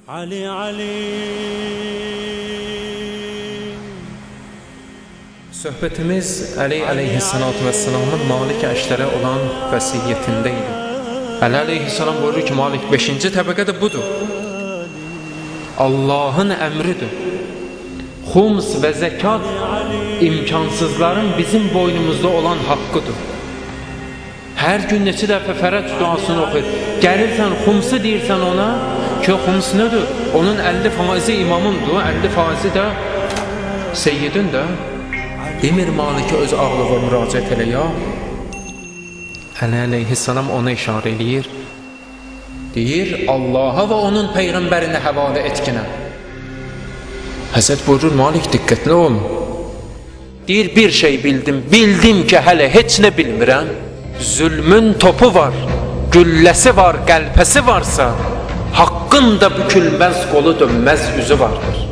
Ali Ali. Söhbətimiz Əli əleyhissalatu vesselamın Malik Əştərə olan vəsiyyətində idi. Əli əleyhissalam buyurur ki, Malik 5-ci təbəqə də budur. Allahın əmridir. Xums və zəkat imkansızların bizim boynumuzda olan haqqıdır. Hər gün neçə dəfə fərəc duasını oxuyur. Gəlirsən, xumsu deyirsən ona ki, xums nədir? Onun 50% imamındır, 50% də seyyidin də. Demir Malikə öz ağlıva müraciət elə ya. Əli əleyhissalam ona işarə eləyir. Deyir, Allaha və onun peyğəmbərinə həvalə etkinə. Həzrət buyurur, Malik diqqətli ol. Deyir, bir şey bildim, bildim ki, hələ heç nə bilmirəm. Zülmün topu var, gülləsi var, qəlpəsi varsa, haqqın da bükülməz, qolu dönməz üzü vardır.